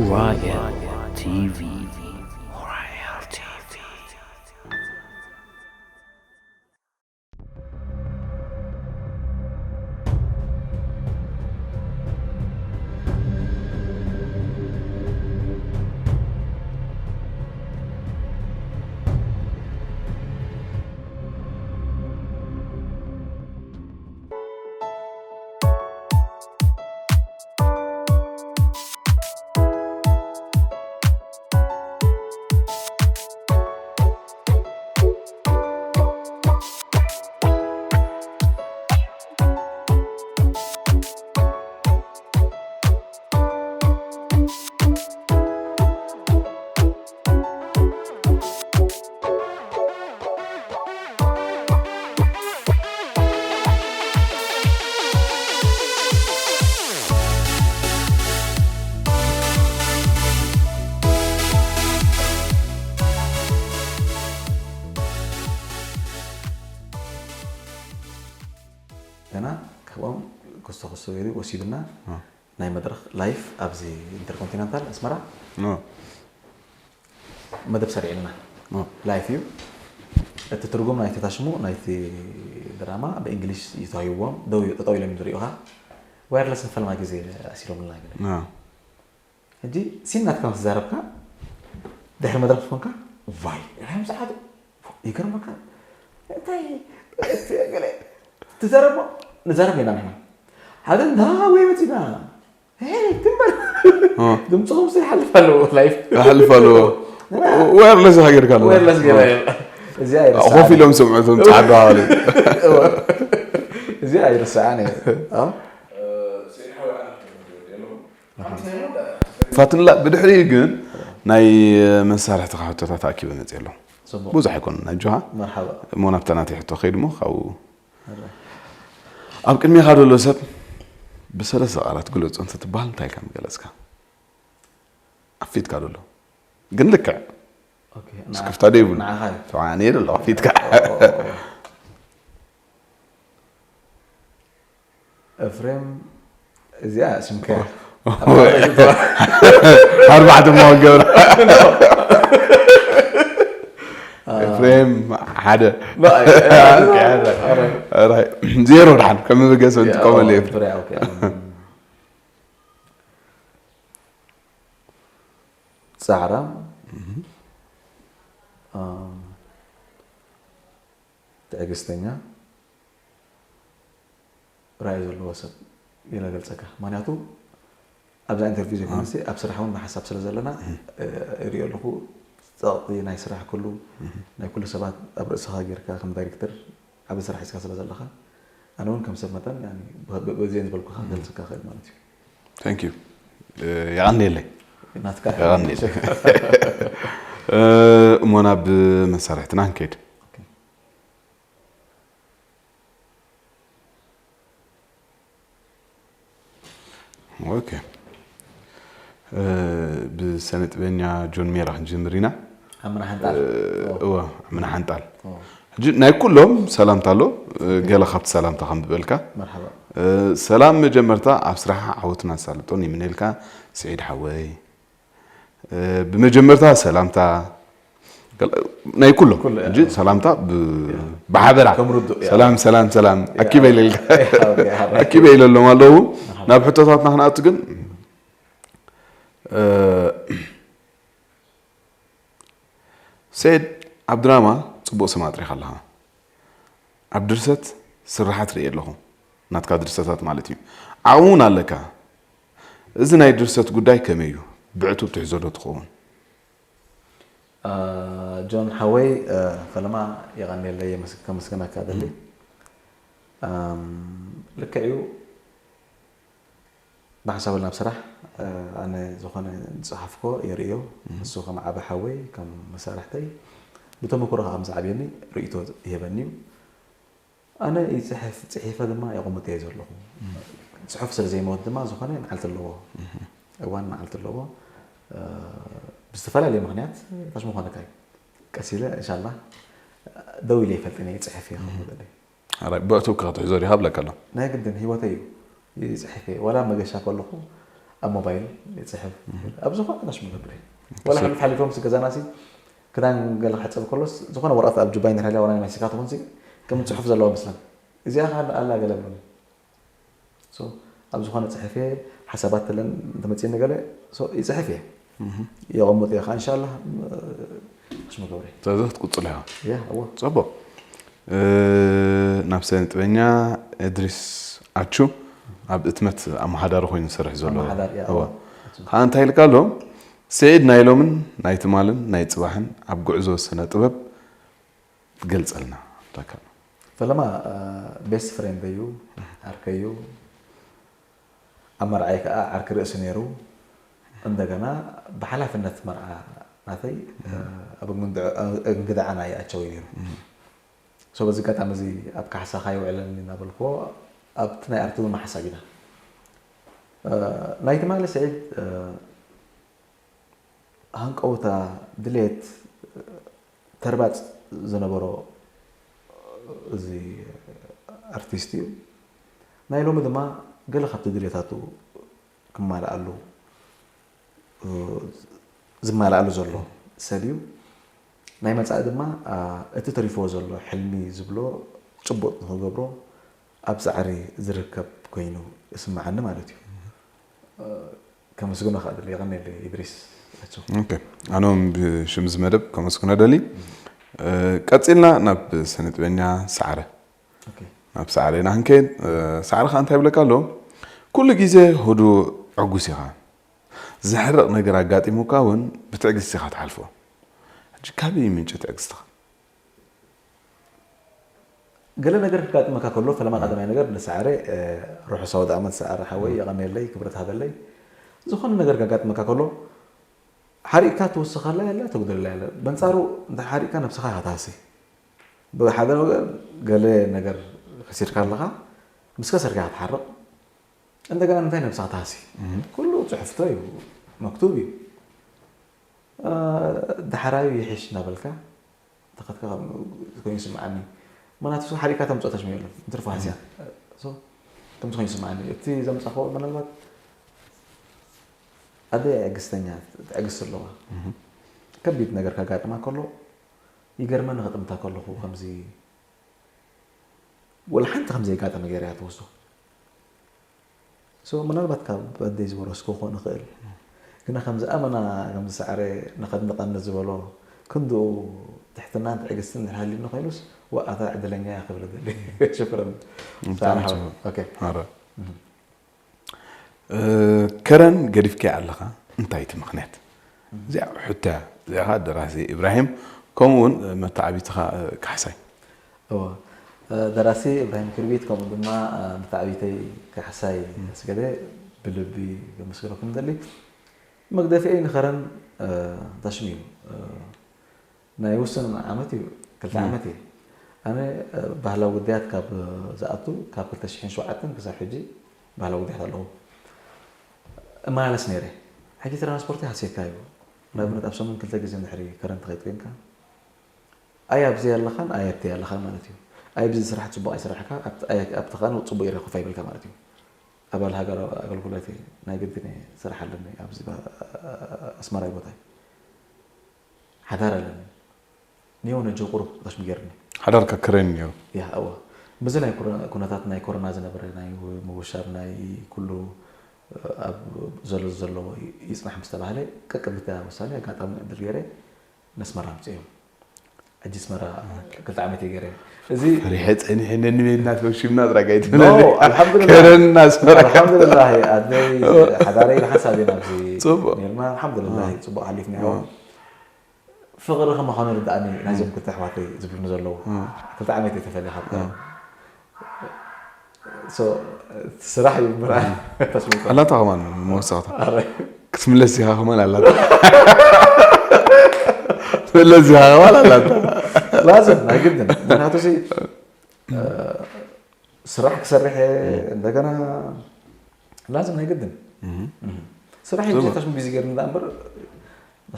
Orion T V. Orion T V. ገና ካብኦም ክስቶ ክስቶ ገይሩ ወሲዱና። ናይ መድረኽ ላይፍ ኣብዚ ኢንተርኮንቲነንታል ኣስመራ መደብ ሰሪዕልና። ላይፍ እዩ። እቲ ትርጉም ናይቲ ታሽሙ ናይቲ ድራማ ብእንግሊሽ እዩ ተዋሂብዎም። ደው ጠጠው ኢሎም ዝሪኡኻ። ዋየርለስ ንፈለማ ግዜ ኣሲሮምልና ገለ። ሕጂ ሲን ናትካ ምስ ተዛረብካ፣ ድሕሪ መድረኽ ዝኾንካ፣ ቫይ፣ ራዮም ሰዓት ይገርመካ። እንታይ ገለ ትዛረቦ? ንዛረብ ኢና ንሕና። ሓደ እንዳ ወይ መጺና፣ "ሄይ፣ ትንበር!" ድምፅኹም ሲ ይሓልፍ ኣለዎ፣ ላይፍ። ይሓልፍ ኣለዎ። ዋየርለስ ሃገርካ ኣለዎ። ዋየርለስ ገይራ እየ። እዚኣ ኣይረስዓን ኮፍ እየ። ኢሎም ስምዑ እቶም ጻዕዳ ኣዋልድ። እዚኣ ኣይረስዓን እየ። አ? ፋትንላ ብድሕሪኡ ግን ናይ መሳርሕትኻ ሕቶታት ኣኪበ መፅእ ኣሎ። ጽቡቕ። ብዙሕ ኣይኮኑን ኣጆኻ። መርሓባ። እሞ ናብታ ናተይ ሕቶ ከይድ እሞ ካብኡ። ሕራይ። ኣብ ቅድሜኻ ዘሎ ሰብ ብሰለስተ ቃላት ግለጾ እንተትበሃል እንታይ ኢልካ ምገለጽካ? ኣብ ፊትካ ዘሎ። ግን ልክዕ። ኦኬ፣ ንዓ-፣ ስክፍታ ደይብሉ። ንዓኻ እዩ። ተባዕንየ ዘሎ ኣብ ፊትካ። ኦ፣ ኦ፣ ኦ። ኤፍሬም፣ እዚኣ ስምከ። ኣርባዕተ መወገብ። ኤፍሬም፣ ሓደ። ባ-፣ ኦኬ፣ ኣረ። ኣረ። ዜሮ ድሓን፣ ከም መበገሲ ያ፣ ንጥቀመሉ ኦ፣ ኤፍሬም። ፍረ፣ ኦኬ። ጻዕራም። እም። ኣም፣ ትዕግስተኛ። ራእይ ዘለዎ ሰብ ኢለ ገልጸካ። ምኽንያቱ ኣብዛ ኢንተርቪው ዘይኮነስ ኣብ ስራሕ እውን ብሓሳብ ስለ ዘለና፣ እ፣ እሪኦ ኣለኹ። ጸቕጢ ናይ ስራሕ ኩሉ፣ ናይ ኩሉ ሰባት ኣብ ርእስኻ ጌርካ ከም ዳይሬክተር ዓቢ ስራሕ ሒዝካ ስለ ዘለኻ፣ ኣነ እውን ከም ሰብ መጠን፣ ያኒ፣ ብ-፣ ብ-፣ በዚአን ዝበልኩኻ ክገልጸካ እኽእል ማለት እዩ። Thank you። እ፣ የቐንየለይ። ናትካ። የቐንየለይ። እ፣ እሞ ናብ መሳርሕትና ንከይድ። ኦኬ። ኦኬ። እ፣ ብሰነ ጥበበኛ ጆን ሜራ ክንጅምር ኢና። ኣምና ሓንጣል። እ፣ ኦ። እወ፣ ኣምና ሓንጣል። ኦ። ሕጂ ናይ ኩሎም ሰላምታ ኣሎ። እ፣ ገለ ካብቲ ሰላምታ ከም ዝበልካ። መርሓባ። እ፣ ሰላም መጀመርታ ኣብ ስራሕኻ ዓወትን ኣሳልጦን ይምነየልካ ስዒድ ሓወይ። እ፣ ብመጀመርታ ሰላምታ ገለ-፣ ናይ ኩሎም ኩሉ፣ ሕጂ ያ። ሰላምታ ብ-፣ ያ። ብሓበራ ከም ርዱእ፣ ያ። ሰላም፣ ሰላም፣ ሰላም፣ ያ። ኣኪበ ኢለልካ። ያ፣ ኦኬ፣ ሓራይ። ኣኪበ ኢለሎም ኣለዉ። ኣሓ። ናብ ሕቶታትና ክንኣቱ ግን፣ እ፣ ሰይድ፣ ኣብ ድራማ ጽቡቕ ስም ኣጥሪኻ ኣለኻ። ኣብ ድርሰት ስርሓት ርእየ ኣለኹ። ናትካ ድርሰታት ማለት እዩ። ዓቕሚ እውን ኣለካ። እዚ ናይ ድርሰት ጉዳይ ከመይ እዩ? ብዕቱብ ትሕዞ ዶ ትኸውን? አ፣ ጆን ሓወይ፣ አ፣ ፈለማ የቐንየለይ፣ የመስ-፣ ከመስግነካ ደሊ። እም። ኣም፣ ልክዕ እዩ። ብሓንሳብ ናብ ስራሕ፣ እ፣ ኣነ ዝኾነ ዝጸሓፍኮ የርእዮ። እም። ንሱ ከም ዓቢ ሓወይ፣ ከም መሳርሕተይ፣ ብተመክሮ ከኣ ከም ዝዓብየኒ ርእይቶ ይህበኒ እዩ። ኣነ ይጽሕፍ፣ ጽሒፈ ድማ የቐምጦ እየ ዘለኹ። እም። ጽሑፍ ስለ ዘይመውት ድማ ዝኾነ መዓልቲ ኣለዎ። እም። እዋን መዓልቲ ኣለዎ። እ፣ ብዝተፈላለየ ምኽንያት ታሽ ምኾነካ እዩ። ቀስ ኢለ እንሻላ ደው ኢለ ይፈልጥን እየ፣ ይፅሕፍ እየ ክብል እየ። ኣራይ ብእትው ክትሕዞ ዲኻ ብለካ ኣሎ። ናይ ግድን ህይወተይ እዩ። ይፅሕፍ እየ። ዋላ መገሻ ከለኹ ኣብ ሞባይል ይፅሕፍ። ኣብ ዝኾነ ታሽ ምገብር እየ። ዋላ ሓሊፍ ሓሊፎም ሲ ገዛና ሲ ክዳን ገለ ክሕፀብ ከሎስ ዝኾነ ወረቐት ኣብ ጁባይ ንሕላ ዋላ ናይ ማስቲካ ትኹን ሲ ከም ፅሑፍ ዘለዋ መስለን። እዚኣ ከዓ ኣላ ገለ ብሉኒ። So ኣብ ዝኾነ ፅሕፍ እየ፣ ሓሳባት ተለን እንተመፅእኒ ገለ so ይፅሕፍ እየ። የቐምጥ እየ ከዓ እንሻላ ታሽ ምገብር እየ። ስለዚ ክትቅፅሎ ኢኻ። ያ እዎ። ፅቡቅ። ናብ ስነ ጥበኛ እድሪስ ኣቹ ኣብ እትመት ኣመሓዳሪ ኮይኑ ዝሰርሕ ዘሎ ኣመሓዳሪ፣ ያ፣ እወ። እወ። ከዓ እንታይ ኢልካ ኣሎ? ስዒድ ናይ ሎምን ናይ ትማልን ናይ ፅባሕን ኣብ ጉዕዞ ስነ ጥበብ ገልፀልና። ታካ ፈለማ ቤስት ፍሬንድ እዩ፣ ዓርከይ እዩ። ኣብ መርዓይ ከዓ ዓርኪ ርእሲ ነይሩ። እንደገና ብሓላፍነት መርዓ ናተይ ኣብ እንግድዐ- እንግድዓና ይኣቸው ነይሩ። So በዚ ኣጋጣሚ እዚ ኣብ ካሕሳኻ ይውዕለኒ እናበልክዎ ኣብቲ ናይ ኣርቲ እውን ሓሳብ ኢና። ናይ ትማሊ ስዒድ ሃንቀውታ፣ ድሌት፣ ተርባፅ ዝነበሮ እዚ ኣርቲስት እዩ። ናይ ሎሚ ድማ ገለ ካብቲ ድሌታቱ ክማልኣሉ ዝማልኣሉ ዘሎ ሰብ እዩ። ናይ መፃኢ ድማ እቲ ተሪፍዎ ዘሎ ሕልሚ ዝብሎ ጭቡጥ ንክገብሮ ኣብ ፃዕሪ ዝርከብ ኮይኑ ይስምዓኒ ማለት እዩ። ከመስግኖ ከዓ ደሊ። የቐንየለይ ኢድሪስ ኣቸው። ኦኬ፣ ኣነ እውን ብሽም እዚ መደብ ከመስግኖ ደሊ። ቀፂልና ናብ ስነ ጥበኛ ሰዓረ። ኦኬ። ናብ ሰዓረ ኢና ክንከይድ። ሰዓረ ከዓ እንታይ ይብለካ ኣሎ? ኩሉ ግዜ ህዱእ ዕጉስ ኢኻ። ዘሕርቕ ነገር ኣጋጢሙካ እውን ብትዕግስቲ ኢኻ ትሓልፎ። ሕጂ ካበይ ይምንጭ ትዕግስትኻ? ገለ ነገር ክጋጥመካ ከሎ ፈለማ ቀዳማይ ነገር ንሰዓረ ርሑስ ኣውደ ዓመት ሰዓረ ሓወይ፣ የቐንየለይ፣ ክብረት ሃበለይ። ዝኾነ ነገር ከጋጥመካ ከሎ ሓሪቕካ ትውስኸላ የለ፣ ተጉደለላ የለ። በንጻሩ እንተ ሓሪቕካ ነብስኻ ኢኻ ትሃሲ። ብሓደ ነገር ገለ ነገር ከሲርካ ኣለኻ፣ ምስ ከሰርካ ኢኻ ትሓርቕ። እንደገና እንታይ ነብስኻ ትሃሲ? ኩሉ ጽሑፍቶ እዩ፣ መክቱብ እዩ። ዳሕራዩ ይሕሽ እናበልካ ተኸትካ ኮይኑ ይስምዓኒ። ምክንያቱ ሓሪቕካ ተምፅኦ ተሽሚ የለን፣ ንትርፎ ሃስያ። So ከምዚ ኮይኑ ይስምዓኒ። እቲ ዘምፃኽዎ ምናልባት ኣደ ትዕግስተኛ፣ ትዕግስቲ ኣለዋ። ከቢድ ነገር ከጋጥማ ከሎ ይገርመኒ፣ ከጥምታ ከለኹ ከምዚ ወላ ሓንቲ ከም ዘይጋጠመ ገይራ እያ ትወስዶ። So ምናልባት ካብ ኣደይ ዝወረስኩ ክኾን ይኽእል፣ ግና ከም ዝኣመና ከም ዝሰዕረ ንኸድንቐኒ ዝበሎ ክንድኡ ትሕትናን ትዕግስትን እንድሕር ሃልዩኒ ኮይኑስ፣ ዋእ ኣታ ዕድለኛ እያ ክብል እደሊ። ሽክረን። ብጣዕሚ ሰዓረ ጽቡቕ። ሓወይ። ኦኬ። ኣረ። እ፣ ከረን ገዲፍካያ ኣለኻ፣ እንታይ እቲ ምኽንያት? እዚኣ ሕቶ እያ። እዚኣ ኸኣ ደራሲ ኢብራሂም፣ ከምኡ እውን መተዓቢትኻ፣ እ፣ ካሕሳይ። እወ፣ እ፣ ደራሲ ኢብራሂም ክርቢት፣ ከምኡ ድማ፣ እ፣ መተዓቢተይ ካሕሳይ ኣስገደ ብልቢ ከመስግነኩም እደሊ። መግደፊአይ ንኸረን፣ እ፣ እንታይ ሽሙ እዩ፣ እ፣ ናይ ውሱን ዓመት እዩ፣ ክልተ ዓመት እዩ። ኣነ፣ እ፣ ባህላዊ ጉዳያት ካብ ዝኣቱ፣ ካብ ክልተ ሽሕን ሸውዓተን ክሳብ ሕጂ ባህላዊ ጉዳያት ኣለኹ። እመላለስ ነይረ። ሕጂ ትራንስፖርት ሃስየካ እዩ። ንኣብነት ኣብ ሰሙን ክልተ ግዜ እንድሕሪ ከረን ትኸይድ ኮይንካ፣ ኣይ ኣብዚ ኣለኻን ኣይ ኣብቲ ኣለኻን ማለት እዩ። ኣይ ኣብዚ ስራሕ ጽቡቕ ኣይሰራሕካ፣ ኣብቲ ኣይ ኣብቲ ኸኣ ጽቡቕ ይረኽብ ኣይብልካ ማለት እዩ። ኣባል ሃገራዊ ኣገልግሎት እየ፣ ናይ ግድን እየ፣ ስራሕ ኣለኒ ኣብዚ ባ-፣ ኣስመራይ ቦታይ። ሓዳር ኣለኒ። ንየው ነጆ ቁሩብ ታሽሚ ገይርኒ። ሓዳርካ ከረን ነይሩ። ያ፣ እወ። ምስዚ ናይ ኩረ-፣ ኩነታት ናይ ኮሮና ዝነበረ ናይ ምውሻብ ናይ ኩሉ ኣብ ዘሎ ዘሎ ይጽናሕ ምስ ተባህለ፣ ቀቅድሚታ ውሳኔ ኣጋጣሚ ዕድል ገይረ ነስመራ ኣምጽኦም። ሕጂ ኣስመራ ክልተ ዓመት እየ ገይረ። እዚ ፈሪሐ ጸኒሐ ነንበይና ተወሺብና ጥራይ ኣይትበለኒ። ኖ፣ ኣልሓምዱሊላህ። ከረን ኣስመራ። ኣልሓምዱሊላህ፣ ኣደይ ሓዳረይ ብሓንሳብ ኢና ኣብዚ ጽቡቕ። ነርና። ኣልሓምዱሊላህ፣ ጽቡቕ ሓሊፍናዮ። ፍቕሪ ከም ምዃኑ ርድኣኒ ናይዞም ክልተ ኣሕዋተይ ዝብሉኒ ዘለዉ። ክልተ ዓመት እየ ተፈልየ ካብ ቀደም። So፣ እቲ ስራሕ እዩ ምርኣይ ተስሚዑ። ኣላታ ከማን መወሰኽታ። ኣረ። ክትምለስ ኢኻ ከማን ኣላታ። ክትምለስ ኢኻ ከማን ኣላታ። ላዝም ናይ ግድን። ምክንያቱ ሲ፣ እ፣ ስራሕ ክሰርሕ እየ፣ እንደገና ላዝም ናይ ግድን። ስራሕ እዩ ብዘይታሽሙ ቢዚ ገይርኒ ደኣ እምበር፣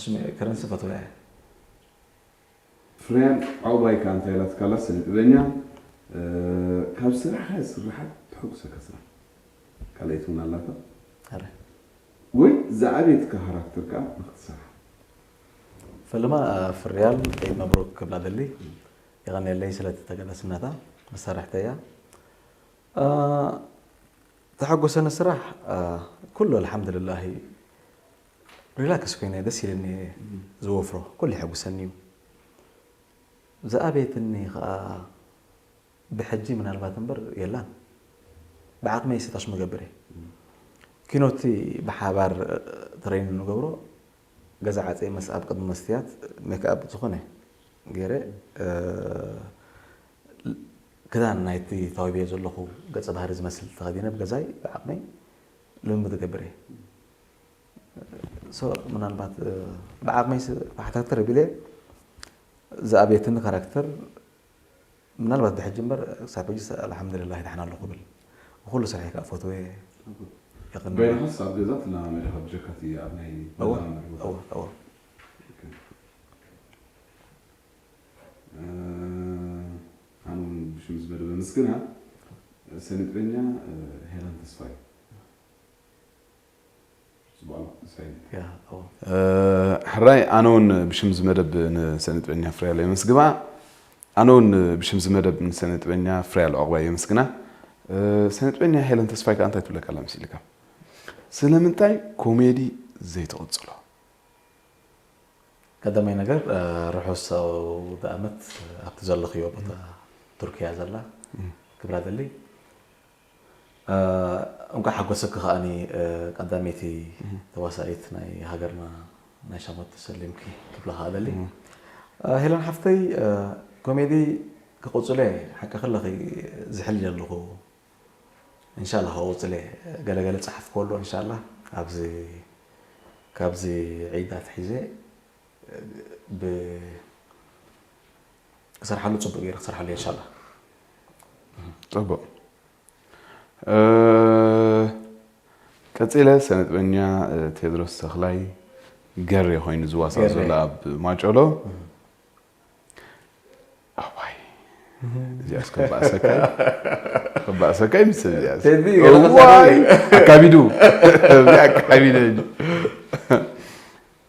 ሽም ከረንሲ ፈትዋ እያ። ፍርያል ዑቕባይ ከኣ እንታይ ኢላትካ ኣላ? ስነ ጥበበኛ፣ እ፣ ካብ ስራሕካ ዝስራሓት ተሐጉሰካ ስራሕ ካልኣይቲ እውን ኣላታ። ኣረ ወይ ዝኣበየትካ ካራክተር ከኣ ንክትሰርሓ። ፈለማ ፍርያል ዒድ መብሩክ ክብላ ደሊ። የቐንየለይ ስለቲ ተገዳስነታ። መሳርሕተይ እያ። እ፣ ተሐጎሰኒ ስራሕ፣ እ፣ ኩሉ ኣልሓምዱልላሂ ሪላክስ ኮይነ ደስ ኢለኒ ዝወፍሮ ኩሉ ይሐጉሰኒ እዩ። ዝኣበየትኒ ከዓ ብሕጂ ምናልባት እምበር የላን። ብዓቕመይ ስታሽ መገብር እየ። ኪኖቲ ብሓባር ትሬን ንገብሮ። ገዛ ዓፀ መስ ኣብ ቅድሚ መስትያት ሜክኣፕ ዝኾነ ገይረ፣ እ፣ ክዳን ናይቲ ተዋቢየ ዘለኹ ገፀ ባህሪ ዝመስል ተኸዲነ ብገዛይ ብዓቕመይ ልምምድ እገብር እየ። ሶ ምናልባት፣ እ፣ ብዓቕመይ ስ-፣ ብሓታትር ቢለ ዝኣብየትኒ ካራክተር ምናልባት ብሕጂ እምበር ክሳብ ሕጂ ስ-፣ ኣልሓምዱሊላህ ይድሓን ኣለኹ ብል። ኩሉ ስርሐይ ከዓ ፈትወ የቐንየለይ። በይንኻስ ኣብ ገዛ ትለማመድ ኢኻ ብጀካ እቲ ኣብ ናይ እወ፣ መለማመዲ ቦታ? እወ፣ እወ። ኦኬ። እ፣ ኣነ እውን ብሽም ዝመደበ ምስግና ሰነጥበኛ፣ እ፣ ሄለን ተስፋይ። ጽቡቕ ኣሎ፣ ተስፋይ። ያ፣ እወ። እ፣ ሕራይ ኣነ እውን ብሽም ዝመደብ ንሰነጥበኛ ፍርያል የመስግባ። ኣነ እውን ብሽም ዝመደብ ንሰነጥበኛ ፍርያል ዑቕባይ የመስግና። እ፣ ሰነጥበኛ ሄለን ተስፋይ ከኣ እንታይ ትብለካ ኣላ መሲልካ? ስለምንታይ ኮሜዲ ዘይትቕጽሎ? ቀዳማይ ነገር፣ እ፣ ርሑስ ኣውደ ዓመት ኣብቲ ዘለኽዮ ቦታ ቱርኪያ ዘላ ክብላ ደሊ። እ፣ እንኳዕ ሓጎሰኪ ከኣኒ፣ እ፣ ቀዳመይቲ ተዋሳኢት ናይ ሃገርና ናይ ሻሞት ተሰሊምኪ ክብላ ከኣ ደሊ። እ፣ ሄለን ሓፍተይ፣ እ፣ ኮሜዲ ክቕጽሎ እየ፣ ሓቂ ከለኺ ዝሕል ኣለኹ። እንሻላ ክቕጽል እየ። ገለገለ ጸሓፍ ከሎ እንሻላ ኣብዚ ካብዚ ዒድ ኣትሒዘ ብ-፣ ክሰርሓሉ ጽቡቕ ገይረ ክሰርሓሉ እየ እንሻላ። ጽቡቕ። እ፣ ቀጺለ ሰነጥበኛ፣ እ፣ ቴድሮስ ተኽላይ ገሬ ኮይኑ ዝዋሳእ ገሬ። ዘሎ ኣብ ማጨሎ። እዋይ። እዚኣስ ከባእሰካይ። ከባእሰካይ ምስ እዚኣስ። ቴዲ፣ እዋይ። ኣካቢዱ። እዚኣ ኣካቢደ።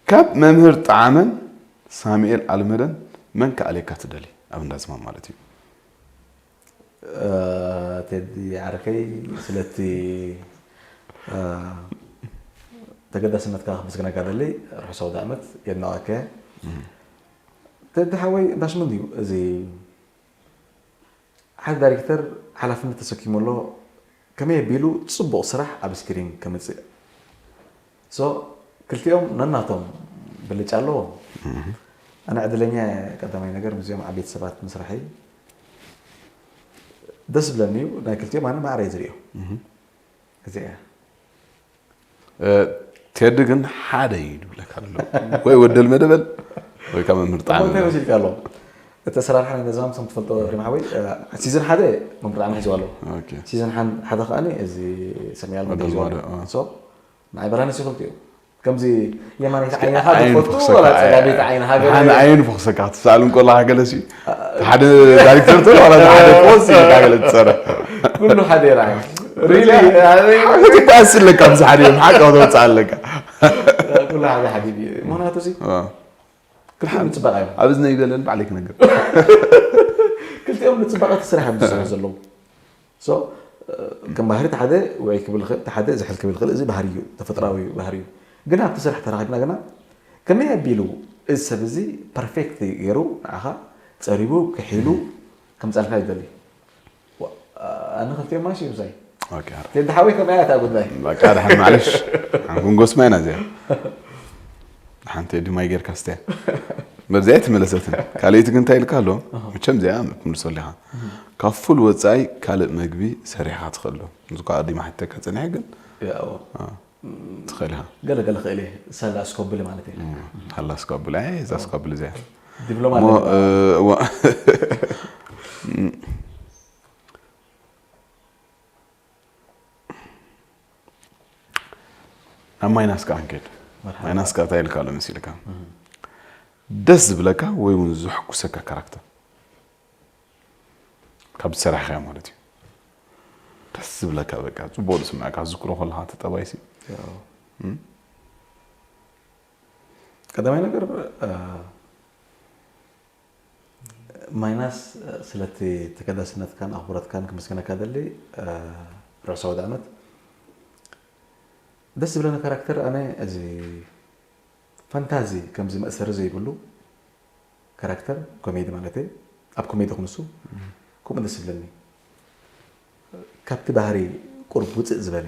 ካብ መምህር ጣዕመን ሳሙኤል ኣልመደን መን ክኣልየካ ትደሊ? ኣብ እንዳዝማም ማለት እዩ። እ፣ ቴዲ ዓርከይ ስለቲ፣ እ፣ ተገዳስነትካ ክምስግነካ ደሊ። ርሑስ ኣውደ ዓመት የድንቐካ። ቴዲ ሓወይ እንዳሽሙ እንድዩ እዚ ሓደ ዳይሬክተር ሓላፍነት ተሰኪሙ ኣሎ። ከመይ ኣቢሉ ጽቡቕ ስራሕ ኣብ ስክሪን ከምጽእ። ሶ ክልቲኦም ነናቶም ብልጫ ኣለዎም። ኣነ ዕድለኛ እየ፣ ቀዳማይ ነገር ምስዚኦም ዓበይቲ ሰባት ምስራሐይ ደስ ብለኒ እዩ። ናይ ክልቲኦም ኣነ ማዕረ እየ ዝርእዮ። እዚኣ እያ። እ፣ ቴዲ ግን ሓደ እዩ ዝብለካ ኣሎ። ወይ ወደል መደበል ወይ ካብ መምህር ጣዕመ። እንታይ መሲልካ ኣሎ? እቲ ኣሰራርሓ ናይ ነዛም ከም ትፈልጦ ሪም ሓወይ፣ እ፣ ሲዝን ሓደ መምህር ጣዕመ ሒዝዋ ኣሎ። ኦኬ። ሲዝን ሓን-፣ ሓደ ከኣ እዚ ሰሚያል ወደል ሒዝዋ ኣሎ። ማዶ፣ አ። ሶ ንዓይ ባላንስ ይኽልቲ እዩ። ከምዚ የማነይቲ እስኪ ዓይንኻ ዓይን ትፈቱ ፍኽሰካ፣ ወላ ኣይ-፣ ጸጋመይቲ ዓይንኻ ገለ ሓን ዓይን ፍኽሰካ ክትሰኣል እንከለኻ ገለ ሲ፣ ሓደ ዳይሬክተር ትብል ዋላ ሓደ ፖስት ኢልካ ገለ ትሰርሕ። ኩሉ ሓደ ይርኣይ። ሪሊ፣ ክትበኣስ ኣለካ፣ ምስ ሓደ እዮም ሓቂ ከተውፅእ ኣለካ። ኩሉ ሓደ ሓቢቢ እዩ። ምኽንያቱ እዚ አ። ክልቲኦም ንጽባቐ እዮም። ኣብ እዝነይ በለን ባዕለይ ክነግር። ክልቲኦም ንጽባቐ እቲ ስራሕ እዮም ዝሰርሑ ዘለዉ። ሶ፣ እ፣ ከም ባህሪ እቲ ሓደ ውዕይ ክብል ይኽእል፣ እቲ ሓደ ዝሕል ክብል ይኽእል፣ እዚ ባህሪ እዩ፣ ተፈጥራዊ ባህሪ እዩ። ግን ኣብቲ ስራሕ ተራኺብና ግና ከመይ ኣቢሉ እዚ ሰብ እዚ ፐርፌክት ገይሩ ንዓኻ ጸሪቡ ክሒሉ ከምጻልካ ይደሊ። ዋ፣ ኣነ ክልቲኦም ማሽ እዩ ምሳይ። ኦኬ፣ ኣረ። ቴዲ ሓወይ ከምኣ እያ እታ ጉዳይ። በቃ፣ ደሓን ማዕለሽ። ሓንኩን ጎስማ ኢና እዚኣ። ሓንቲ ዲማይ ጌርካ ስትያ። በዚኣ ኣይተመለሰትን። ካልኣይቲ ግን እንታይ ኢልካ ኣሎ? መቸም እዚኣ ክትምልሰሉ ኢኻ። ካብ ፉል ወጻኢ ካልእ መግቢ ሰሪሕካ ትኽእሎ? እዚ እኳ ኣዲማ ሓተካ ጸኒሐ ግን፣ ያው፣ አ፣ ትኽእል ኢኻ። ገለ ገለ ክእል እየ። ሳላ እስኮብል ማለት እየ። እም፣ ሃላ እስኮብል፣ ኣይ፣ እዛ እስኮብል እዚኣ። ዲፕሎማ እሞ፣ ኣለኒ። እ፣ እዋ-፣ ናብ ማይናስ ከኣ ክንከይድ። ማይናስ ከ እንታይ ኢልካ ኣሎ መሲልካ? ደስ ዝብለካ ወይ እውን ዘሕጉሰካ ካራክተር ካብ ዝሰራሕካዮ ማለት እዩ። ደስ ዝብለካ፣ በቃ ጽቡቕ ዝስምዐካ፣ ዝክሮ ከለኻ እቲ ጠባይሲ። ቀዳማይ ነገር ማይናስ፣ ስለቲ ተገዳስነትካን ኣኽብሮትካን ክምስገነካ ደሊ። ርዕሰ ወደ ዓመት ደስ ዝብለኒ ካራክተር ኣነ እዚ ፋንታዚ ከምዚ መእሰሪ ዘይብሉ ካራክተር ኮሜዲ ማለት እዩ። ኣብ ኮሜዲ ክንሱ ከምኡ ደስ ዝብለኒ፣ ካብቲ ባህሪ ቁርብ ውፅእ ዝበለ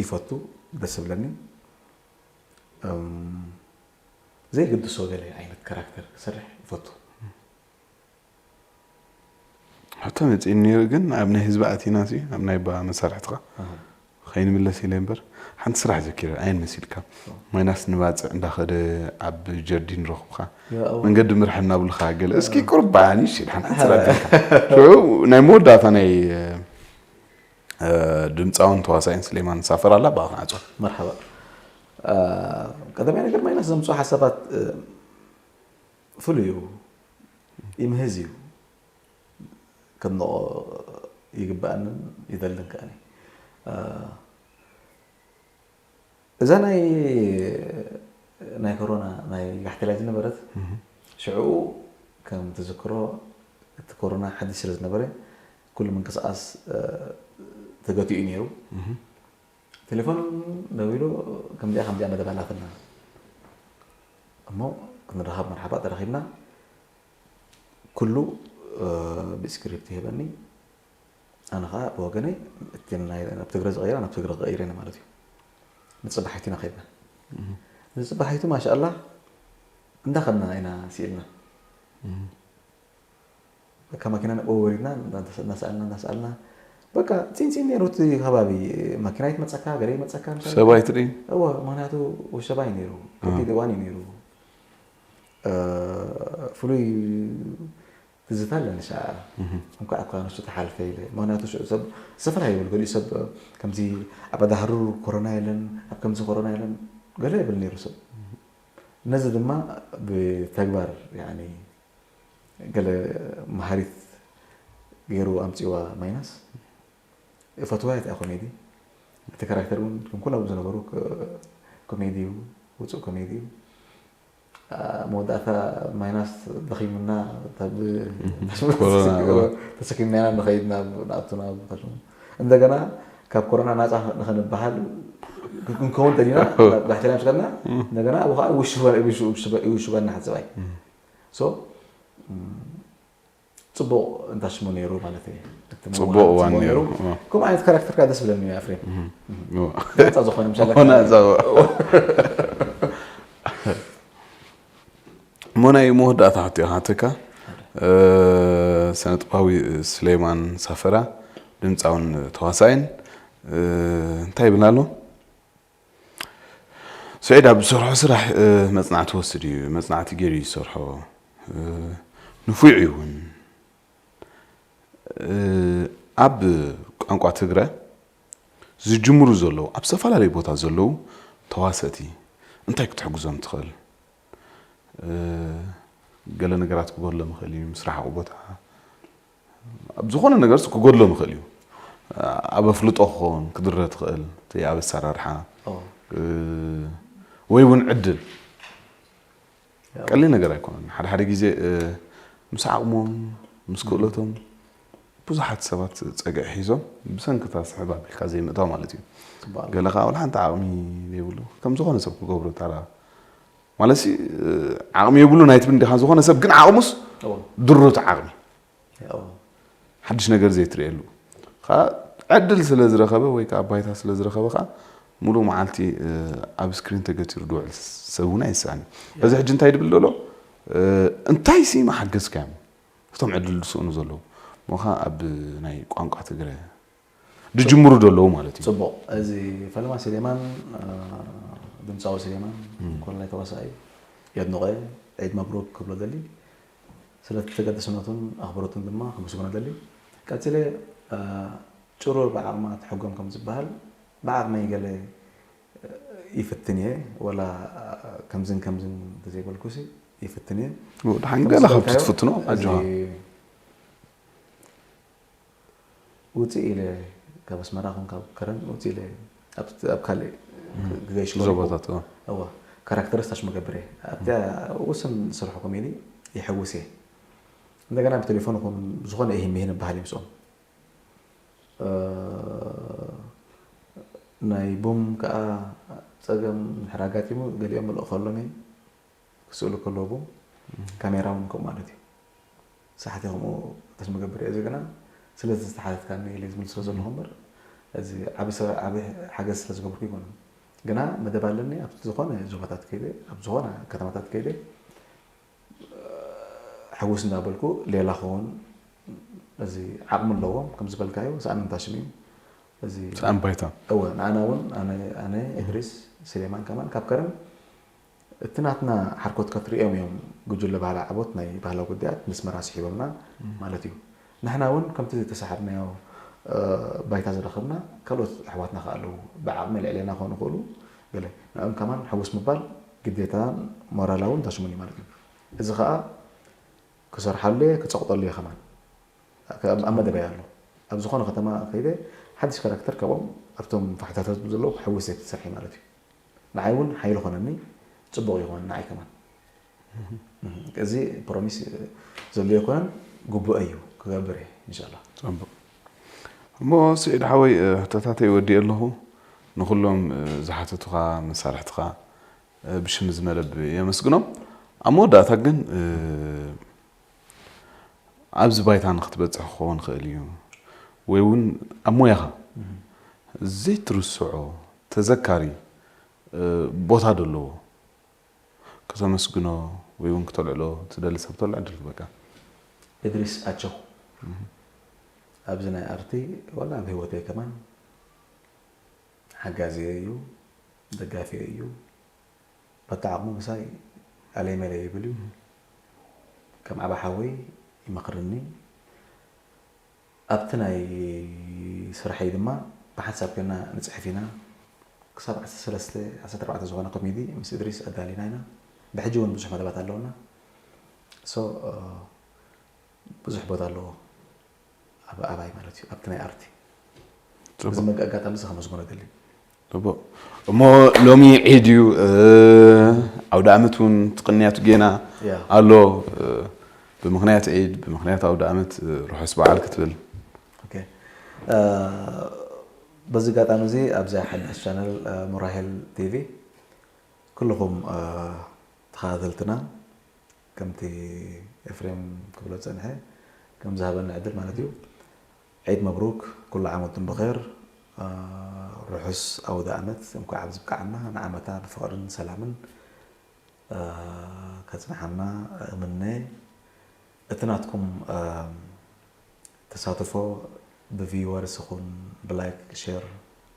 ይፈቱ፣ ደስ ዝብለኒ። ዘይግድሶ ገለ ዓይነት ካራክተር ክሰርሕ ይፈቱ። ሕቶ መፂእኒ ነይሩ፣ ግን ኣብ ናይ ህዝቢ ኣቲና ሲ ኣብ ናይ ባ መሳርሕትኻ ከይንምለስ ኢለ እምበር፣ ሓንቲ ስራሕ ዘኪረ ኣየን መሲልካ። ማይናስ ንባፅዕ እንዳኸደ ኣብ ጀርዲን ረኽብካ፣ መንገዲ ምርሐና ብልካ ገለ እስኪ ቁርባኒ ሽድ ሓንቲ ስራሕ ዲካ። ሽዑ ናይ መወዳእታ ናይ ድምፃውን ተዋሳይን ስሌማን ሳፈር ኣላ ብኣ ክንዓፆ። መርሓባ። ቀዳማይ ነገር ማይናስ ዘምፅኦ ሓሳባት ፍሉይ እዩ፣ ይምህዝ እዩ፣ ከድንቆ ይግባኣንን ይደልን ከኣኒ። እዛ ናይ ናይ ኮሮና ናይ ጋሕቴላይ ዝነበረት ሽዑ ከም ትዝክሮ እቲ ኮሮና ሓድሽ ስለ ዝነበረ ኩሉ ምንቅስቃስ ተገቲኡ ነይሩ። ቴሌፎን ደዊሉ ከምዚኣ ከምዚኣ መደብ ኣላትና እሞ ክንራኸብ መርሓባ ተራኺብና። ኩሉ ብስክሪፕት ይህበኒ። ኣነ ከዓ ብወገነይ እቲ ናይ ናብ ትግረ ዝቐይራ ናብ ትግረ ክቐይር እየ ማለት እዩ። ንፅባሒቲና ከይድና ንፅባሒቱ ማሻኣላ እንዳኸድና ኢና ስኢልና። በካ ማኪና ንብኡ ወሪድና እናሰኣልና እናሰኣልና በቃ ፂንፂን ነይሩ እቲ ከባቢ። ማኪና ይትመፀካ ገለ ይመፀካ ምሳሌ ሰባይት ድዩ? እወ ምክንያቱ ውሸባ እዩ ነይሩ። ከቢድ እዋን እዩ ነይሩ። ፍሉይ ትዝታ ኣለኒ ሻ እንኳዕ እኳ ንሱ ተሓልፈ ኢለ። ምክንያቱ ሽዑ ሰብ ዝተፈላለዩ ይብል፣ ገሊኡ ሰብ ከምዚ ኣብ ኣዳህሩ ኮሮና የለን፣ ኣብ ከምዚ ኮሮና የለን ገለ ይብል ነይሩ ሰብ። ነዚ ድማ ብተግባር ያኒ ገለ መሃሪት ገይሩ ኣምፂዋ ማይናስ። እፈትዋ እያ ኮሜዲ። እቲ ካራክተር እውን ከም ኩሎም ዝነበሩ ኮሜዲ እዩ፣ ውፁእ ኮሜዲ እዩ። መወዳእታ ማይናስ ደኺሙና ተሰኪምና ኢና ንኸይድ ናብ ንኣቱ ናብ እንደገና ካብ ኮሮና ናፃ ንኸንበሃል ክንከውን ደሊና ባሕቴና ምስ ከድና እንደገና ኣብኡ ከዓ ይውሽበና ሓሰባይ። ሶ ፅቡቕ እንታሽሙ ነይሩ ማለት እዩ። እቲ ፅቡቕ መዋሃቢ እዋን ፅቡቕ ነይሩ። ነይሩ። ከምኡ ዓይነት ካራክተር ከዓ ደስ ብለኒ እዩ ኣፍሬም። እዎ። ናፃ ዝኾነ ምሳሌ ሆነ ኣዛው እሞ ናይ መወዳእታ ሕቶ ይሓተካ። ስነጥባዊ ስሌማን ሳፈራ ድምፃውን ተዋሳይን እንታይ ይብልና ኣሎ? ስዒድ ኣብ ዝሰርሖ ስራሕ መፅናዕቲ ወስድ እዩ፣ መፅናዕቲ ገይሩ እዩ ዝሰርሖ። ንፉዕ እዩ እውን። ኣብ ቋንቋ ትግረ ዝጅምሩ ዘለዉ ኣብ ዝተፈላለዩ ቦታ ዘለዉ ተዋሰእቲ እንታይ ክትሕግዞም ትኽእል? ገለ ነገራት ክጎድሎም ይኽእል እዩ፣ ምስራሕ ቦታ ኣብ ዝኾነ ነገር ክጎድሎም ይኽእል እዩ። ኣብ ኣፍልጦ ክኸውን ክድረ ትኽእል እቲ ኣብ ኣሰራርሓ ወይ እውን ዕድል ቀሊል ነገር ኣይኮነን። ሓደ ሓደ ግዜ ምስ ዓቕሞም ምስ ክእለቶም ብዙሓት ሰባት ፀግዒ ሒዞም ብሰንክታ ስሕብ ኣቢልካ ዘይምእታው ማለት እዩ። ገለ ከዓ ወላ ሓንቲ ዓቕሚ ዘይብሉ ከም ዝኾነ ሰብ ክገብሮ ተራ ማለት ዓቕሚ የብሉን ኣይትብል እንዲኻ፣ ዝኾነ ሰብ ግን ዓቕሙስ ድሩት ዓቕሚ ሓድሽ ነገር ዘይትርእየሉ ከዓ ዕድል ስለ ዝረኸበ ወይ ከዓ ባይታ ስለ ዝረኸበ ከዓ ሙሉእ መዓልቲ ኣብ ስክሪን ተገቲሩ ድውዕል ሰብ እውን ኣይስኣን። በዚ ሕጂ እንታይ ድብል ዘሎ እንታይ ሲ መሓገዝካዮም እቶም ዕድል ዝስእኑ ዘለዉ ሞኻ ኣብ ናይ ቋንቋ ትግረ ድጅምሩ ደለዉ ማለት እዩ። ፅቡቕ። እዚ ፈለማ ስሌማን ድምፃዊ ስሌማን ኮለላይ ተዋሳኢ የድንቆ ዒድ መብሩክ ክብሎ ደሊ ስለቲ ተገደስነቱን ኣኽብሮቱን ድማ ከመስግኖ ደሊ። ቀፂለ ጭሩር ብዓቕማ ትሕጎም ከም ዝበሃል ብዓቕመይ ገለ ይፍትን እየ። ወላ ከምዝን ከምዝን እንተዘይበልኩሲ ይፍትን እየ። ደሓን ገለ ካብቲ ትፍትኖ ኣጆኻ። ውፅእ ኢለ ካብ ኣስመራ ኹን ካብ ከረን ውፅእ ኢለ ኣብ ካልእ ግዜ ሽኮር ዞባታት እዋ ካራክተርስ ታሽ መገብር እየ ኣብቲ ውስን ዝሰርሖ ኮሜዲ ይሕውስ እየ። እንደገና ብቴሌፎን ኹን ዝኾነ ይህን ይህን በሃል ምስኦም ናይ ቡም ከዓ ፀገም ድሕር ኣጋጢሙ ገሊኦም ምልእኸሎም እየ ክስእሉ ከለዉ ቡም ካሜራ እውን ከምኡ ማለት እዩ። ሳሕቲ ከምኡ ተስመገብር እየ ግና ስለ ዝተሓተትካኒ ኢለ ዝምልሶ ዘለኹ እምበር እዚ ዓቢ ሰብ ዓቢ ሓገዝ ስለ ዝገብርኩ ይኮኑ ግና መደብ ኣለኒ ኣብ ዝኾነ ዞባታት ከይደ ኣብ ዝኾነ ከተማታት ከይደ ሕውስ እንዳበልኩ ሌላ ኸውን እዚ ዓቕሚ ኣለዎም ከም ዝበልካዮ ሰኣን እንታሽም እዩ እዚ ሰኣን ባይታ እወ ንኣና እውን ኣነ እድሪስ ስሌማን ከማን ካብ ከረን እቲ ናትና ሓርኮት ከትርእዮም እዮም ጉጅለ ባህላ ዓቦት ናይ ባህላዊ ጉዳያት ምስ መራ ስሒቦምና ማለት እዩ። ንሕና እውን ከምቲ ዝተሰሓብናዮ ባይታ ዝረኸብና ካልኦት ኣሕዋትና ከ ኣለዉ ብዓቕሚ ልዕሌና ክኾኑ ይኽእሉ ገለ ንዕኦም ከማን ሕውስ ምባል ግዴታን ሞራላውን ታሽሙን እዩ ማለት እዩ። እዚ ከዓ ክሰርሓሉ እየ ክፀቕጠሉ እየ ከማን ኣብ መደበይ ኣሎ ኣብ ዝኾነ ከተማ ከይደ ሓድሽ ካራክተር ካብኦም ኣብቶም ፋሕታታት ዘለዉ ክሕውስ እየ ክሰርሕ ማለት እዩ። ንዓይ እውን ሓይሊ ኾነኒ ፅቡቕ ይኾን ንዓይ ከማን እዚ ፕሮሚስ ዘድልዮ ኣይኮነን ግቡእ እዩ ክገብር እየ እንሻላ። ፅቡቕ እሞ ስዒድ ሓወይ ሕቶታተይ ወዲእ ኣለኹ ንኩሎም ዝሓተቱኻ መሳርሕትኻ ብሽም እዚ መደብ የመስግኖም ኣብ መወዳእታ ግን ኣብዚ ባይታ ንክትበፅሕ ክኸውን ይኽእል እዩ ወይ እውን ኣብ ሞያኻ ዘይትርስዖ ተዘካሪ ቦታ ደለዎ ከተመስግኖ ወይ እውን ክተልዕሎ ትደሊ ሰብ ተሎ ዕድል ክበካ እድሪስ ኣቸው ኣብዚ ናይ ኣርቲ ዋላ ኣብ ህይወተይ ከማን ሓጋዚ እዩ ደጋፊ እዩ በታ ዓቕሙ ምሳይ ኣለይ መለይ ይብል እዩ ከም ዓባ ሓወይ ይመኽርኒ ኣብቲ ናይ ስርሐይ ድማ ብሓንሳብ ኮይና ንፅሕፍ ኢና ክሳብ ዓሰርተ ሰለስተ ዓሰርተ ኣርባዕተ ዝኾነ ኮሜዲ ምስ እድሪስ ኣዳሊና ኢና ብሕጂ እውን ብዙሕ መደባት ኣለውና ብዙሕ ቦታ ኣለዎ ኣብ ኣባይ ማለት እዩ ኣብቲ ናይ ኣርቲ እዚ መጋጋጣሚ እዚ ከመስግኖ ደሊ እሞ ሎሚ ዒድ እዩ ኣውደ ዓመት እውን ትቕንያቱ ጌና ኣሎ ብምክንያት ዒድ ብምክንያት ኣውደ ዓመት ርሑስ በዓል ክትብል በዚ ኣጋጣሚ እዚ ኣብዛ ሓዳሽ ቻነል ሙራሄል ቲቪ ኩልኹም ተኸታተልትና ከምቲ ኤፍሬም ክብሎ ዝፀንሐ ከም ዝሃበና ዕድል ማለት እዩ ዒድ መብሩክ ኩሉ ዓመቱን ብኸር ርሑስ ኣውደ ኣመት እንኳዕ ኣብ ዝብቃዓና ንዓመታ ብፍቕርን ሰላምን ከፅንሓና እምነ እቲ ናትኩም ተሳትፎ ብቪወርስ ይኹን ብላይክ ሸር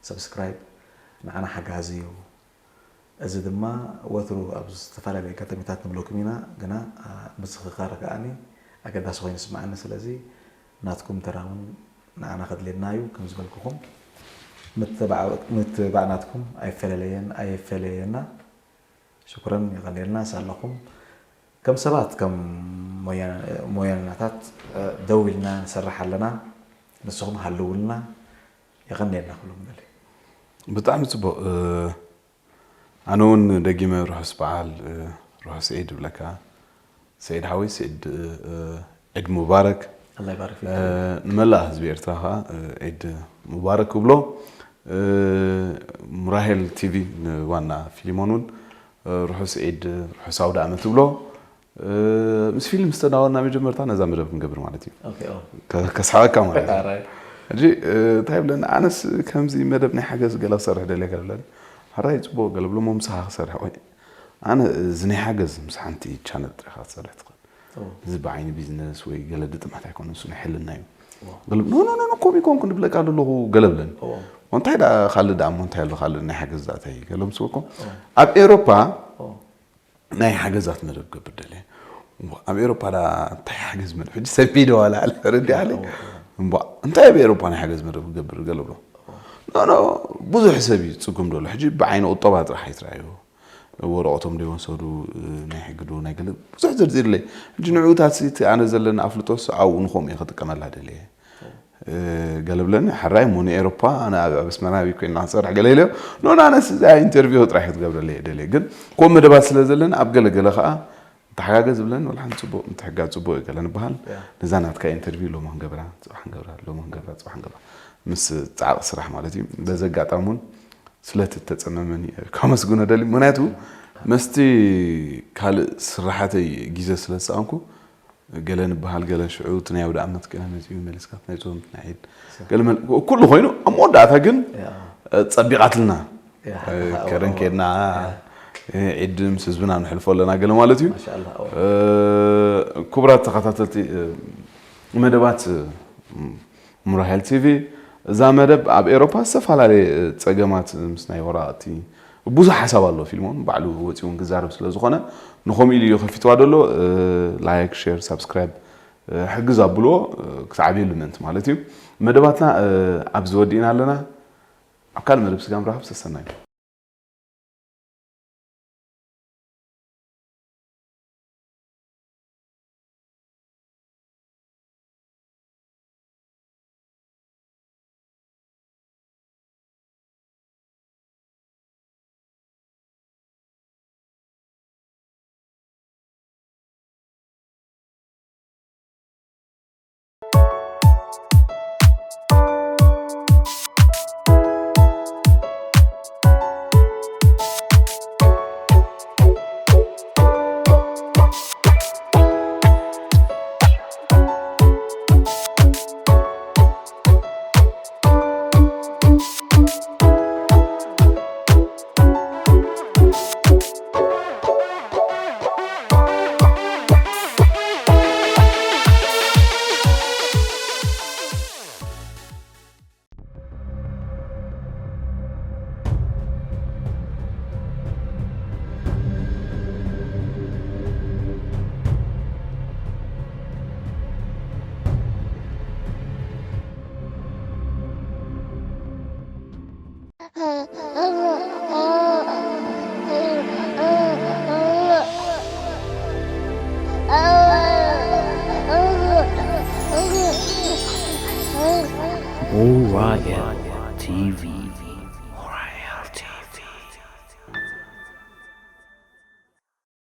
ሰብስክራይብ ንዓና ሓጋዚ እዩ እዚ ድማ ወትሩ ኣብ ዝተፈላለዩ ኣጋጣሚታት ንብለኩም ኢና ግና ምስኽኻር ከዓኒ ኣገዳሲ ኮይኑ ይስምዓኒ ስለዚ ናትኩም ተራ እውን ንዓና ከድልየና እዩ ከም ዝበልኩኹም ምትብባዕ ናትኩም ኣይፈለለየን ኣየፈለየና ሽኩረን የቐንየልና ሳለኹም ከም ሰባት ከም ሞያናታት ደው ኢልና ንሰርሕ ኣለና ንስኹም ሃልውልና የቐንየልና ክብሎም ደሊ ብጣዕሚ ፅቡቅ ኣነ እውን ደጊመ ርሑስ በዓል ርሑስ ዒድ ይብለካ ሰዒድ ሓወይ ሰዒድ ዒድ ሙባረክ ኣላ ይባርክ ፊክ ንመላእ ህዝቢ ኤርትራ ከዓ ዒድ ሙባረክ ክብሎ ሙራሄል ቲቪ ንዋና ፊሊሞን እውን ርሑስ ዒድ ርሑስ ኣውደ ዓመት ይብሎ ምስ ፊልም ዝተዳወና መጀመርታ ነዛ መደብ ክንገብር ማለት እዩ ኦኬ ኦ ከስሓበካ ማለት እዩ ኣራይ ሕጂ እንታይ ብለኒ ኣነስ ከምዚ መደብ ናይ ሓገዝ ገለ ክሰርሕ ደልየ ከለኒ ሕራይ ፅቡቅ ገለ ብሎ ሞ ምሳኻ ክሰርሕ ወይ ኣነ እዚ ናይ ሓገዝ ምስ ሓንቲ ቻነል ጥሪኻ ክትሰርሕ ትኽእል እዚ ብዓይኒ ቢዝነስ ወይ ገለ ድጥማት ኣይኮነ ንሱ ናይ ሕልና እዩ ገለ ኖ ኖ ኖ ኮም ይኮንኩ ንብለካ ኣለኹ ገለ ብለኒ እንታይ ዳ ካልእ ዳ እሞ እንታይ ኣሎ ካልእ ናይ ሓገዝ ዛእታይ ገለ ምስ በልኮ ኣብ ኤሮፓ ናይ ሓገዛት መደብ ገብር ደለ ኣብ ኤሮፓ ዳ እንታይ ሓገዝ መደብ ሕጂ ሰፊ ዶ ዋላ ኣለ ረዲ ኣለ እምባ እንታይ ኣብ ኤሮፓ ናይ ሓገዝ መደብ ገብር ገለ ብሎ ኖ ኖ ብዙሕ ሰብ እዩ ዝፅጉም ደሎ። ሕጂ ብዓይኒ ቁጠባ ጥራሕ ኣይትረኣዮ። ወረቐቶም ደይወሰዱ፣ ናይ ሕጊ ዶ ናይ ገለ ብዙሕ ዝርዝር ኣለይ። ሕጂ ንዕኡታት እቲ ኣነ ዘለኒ ኣፍልጦስ ኣብኡ ንኸምኡ እየ ክጥቀመላ ደልየ። ገለ ብለኒ ሓራይ እሞ ንኤሮፓ ኣነ ኣብ ኣስመራ ኣበይ ኮይና ክሰርሕ ገለ ኢለዮ። ኖ ኣነስ እዚኣ ኢንተርቪው ጥራሕ ክትገብረለይ እየ ደልየ። ግን ከምኡ መደባት ስለ ዘለኒ ኣብ ገለ ገለ ከዓ ንተሓጋገዝ ብለን ወላ ሓንቲ ጽቡቕ ምትሕጋዝ ጽቡቕ እዩ ገለ ንበሃል። ነዛ ናትካ ኢንተርቪው ሎሚ ክንገብራ ጽባሕ ክንገብራ ሎሚ ክንገብራ ጽባሕ ክንገብራ ምስ ጻዕቂ ስራሕ ማለት እዩ። በዚ ኣጋጣሚ እውን ስለቲ እተጸመመኒ ከመስግኖ ደሊ። ምክንያቱ መስቲ ካልእ ስራሓተይ ግዜ ስለ ዝሰኣንኩ ገለ ንበሃል ገለ ሽዑ እቲ ናይ ኣውደ ኣመት ገለ መጺኡ መሊስካ ናይ ጾም ናይ ዒድ ገለ መል- ኩሉ ኮይኑ ኣብ መወዳእታ ግን ጸቢቓትልና ከረን ኬድና ዒድ ምስ ህዝብና ንሕልፎ ኣለና ገለ ማለት እዩ። ክቡራት ተኸታተልቲ መደባት ሙራሄል ቲቪ እዛ መደብ ኣብ ኤሮፓ ዝተፈላለየ ጸገማት ምስ ናይ ወራቕቲ ብዙሕ ሓሳብ ኣሎ። ፊልሞን ባዕሉ ወፂኡ ክዛረብ ስለ ዝኾነ ንኸምኡ ኢሉ እዩ ከፊትዋ ደሎ። ላይክ ሼር ሳብስክራይብ ሕግዝ ኣብልዎ ክሳብ ዓብየሉ ምእንቲ ማለት እዩ። መደባትና ኣብዚ ወዲእና ኣለና። ኣብ ካልእ መደብ ስጋብ ንራኸብ ሰሰናዩ። Orion T V.